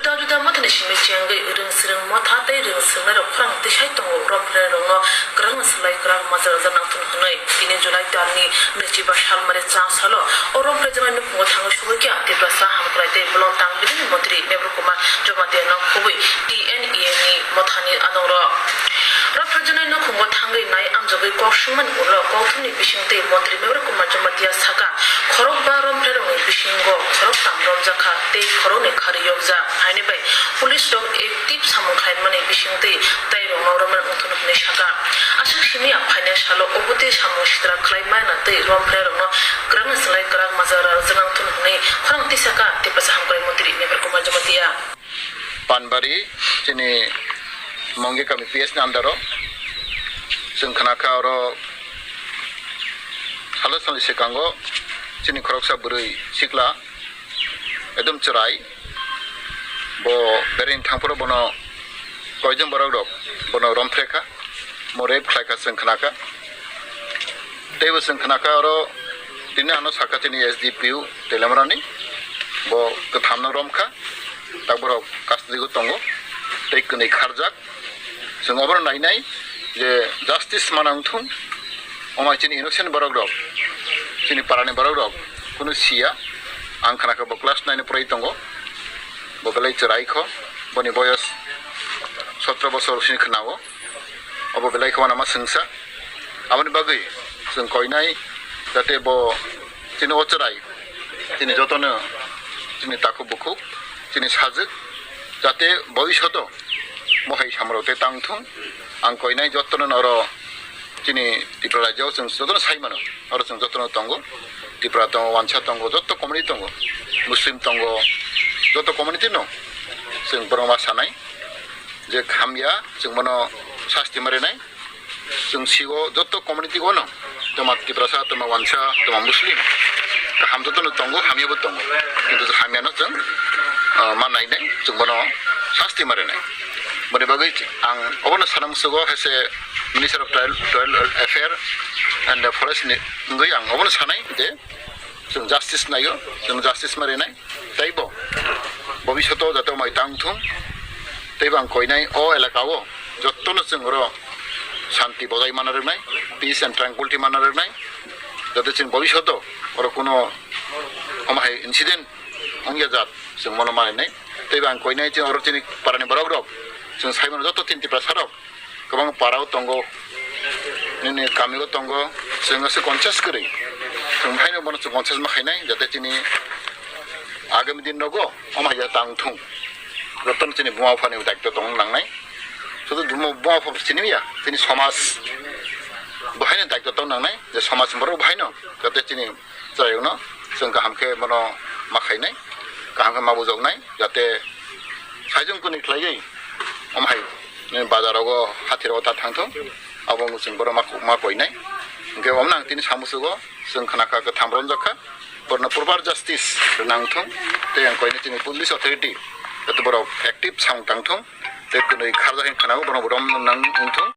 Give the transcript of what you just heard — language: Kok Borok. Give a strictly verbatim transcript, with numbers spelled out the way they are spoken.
Juda juda mothani simi chengwi rwng swrwng motha tei rwng swrwngnairok khorang tisai tongo, romphrenairokno kwrakno swlai kwrak majra rwjak nangthun hwnwi. Tini July talni naichiba salmari chang salo o romphrejaknai nukhungo thangwi sogwi kha Tiprasa hamkrai tei bolong tang bidini montri Mevar Kumar Jamatia no khobwi T N E A ni mothani adongrok. Romphrejaknai nukhungo thangwi nai amjogwi kok swngmani ulo kokthumni bisingtwi montri Mevar Kumar Jamatia sakha, khorokba romphreirokni bisingo khoroktham romjakha tei khoroknwi kharwi yokjak. Haini bai police rok active samung khlaimani bisingtwi tairokno romna wngthun hwnwi sakha. Aswk simi ya phainai salo obotwi samung sitra khlai mano tei romphreirokno kwrakno swlai kwrak majra rwjak nangthun hwnwi khorang tisakha Tiprasa hamkrai montri Mevar Kumar Jamatia. Panbari, chini Mongi kami P S ni under o. Chwng khna kha oro salo salni swkango chini khoroksa bwrwi sikla ekdom chwrai. Bo bereng thangphuru bono koijon borok rok bono romphre kha. Mo rape khlai kha chwng khna kha. Teibo chwng khna kha oro tini ano sakha chini S D P O Teliamura ni. Bo kwtham no rom kha. Tak borok custody o tongo. Tei kwnwi kharjak. Chwng obono nainai je justice mana wngthung. Omai chini innocent borok rok, chini parani borok rok kunu siya. Ang khna kha bo class nine o poroi tongo. Bo belai chwrai kho. Boni boyos sotro bosor sini khna o. Obo belai khe uanama swngsa. Aboni bagwi chwng koinai jate bo chini o chwrai, chini jotono chini takhuk bukhuk, chini sajwk, jate bobishoto bo hai samrok tei tang thung. Ang koinai jotono oro chini Tripura rajyo chwng jotono sai mano, oro chwng jotono tongo. Tripura tongo, Wansa tongo, joto community tongo, Muslim tongo, joto community no chwng borok ma sanai. Je hamya, chwng bono sasti ma rinai. Chwng sigo joto community o no, toma Tiprasa, toma Wansa, toma Muslim, kaham joto no tongo, hamya bo tongo. Kintu hamya no chwng, ah, ma nainai, chwng bono sasti ma rinai. Boni bagwi ang obono sana musugo hai se Minister of Tribal, Tribal Affair and Forest ni wngwi ang obono sanai je chwng justice naio, chwng justice ma rinai. Teibo bobishoto jate omai tang thung, teibo ang koinai o elaka o jotono chwng oro shanti bojai mana rwnai, peace and tranquility mana rwnai, jate chwng bobishoto oro kuno omo hai incident wngya jat chwng mono manai nai. Teibo ang koinai chwng oro chini parani borok rok chwng sai mano joto chini Tiprasa rok. Kwbang para o tongo, nini kami o tongo, chwng se conscious kwrwi. Chwng haino bono chwng conscious ma khainai, jate chini agami din rogo omo hai tang thung. Jotono chini buma buphani daitw tong nangnai. Sudu buma, buma bupha chini ya, chini somaj bo haino daitw tong nangnai, je somaj borok bo haino, jate chini chwrairokno chwng kaham khe bono ma khainai, kaham khe ma bujoknai, jate saijwng kwnwi khlaiwi omo hai bazar rogo, hathai rogo ta thang thung, abo wng chwng bono ma, ma koinai. Hwnkhe omo nang tini samusugo chwng khna kha, kwtham romjak kha, borokno proper justice rwna wng thung, tei ang koinai chini police authority joto borok active samung tang thung, tei kwnwi kharjak hin khna-o bono rom nang wng thung,